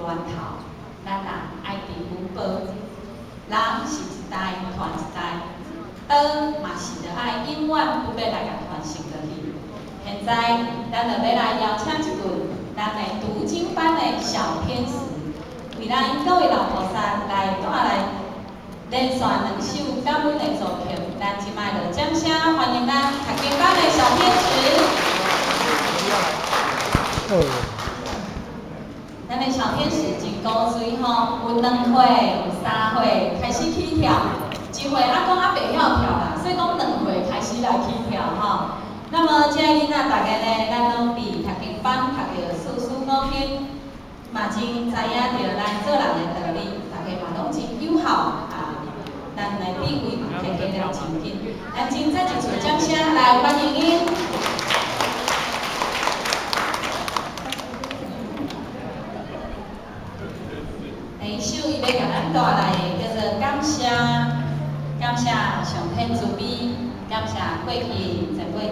源頭，咱人愛知福報，人是一代傳一代，道嘛是著愛永遠不欲來共傳承落去。現在，咱就欲來邀請一位咱的讀經班的小天使，為咱各位老菩薩來帶來連續兩首感恩的作品。咱這擺就掌聲歡迎咱讀經班的小天使。咱的小天使真古錐吼，有2歲、有3歲開始起跳，1歲猶閣猶袂曉跳啦，所以講2歲開始來起跳吼。那麼這个囡仔逐家呢，咱攏佇讀經班讀著四書五經，嘛真知影著咱做人的道理，逐家嘛攏真友好啊。咱的地位嘛提起來真緊，咱真再一次掌聲來歡迎𪜶。第一首伊欲共咱帶來的叫做感謝，感謝上天慈悲，感謝過去前輩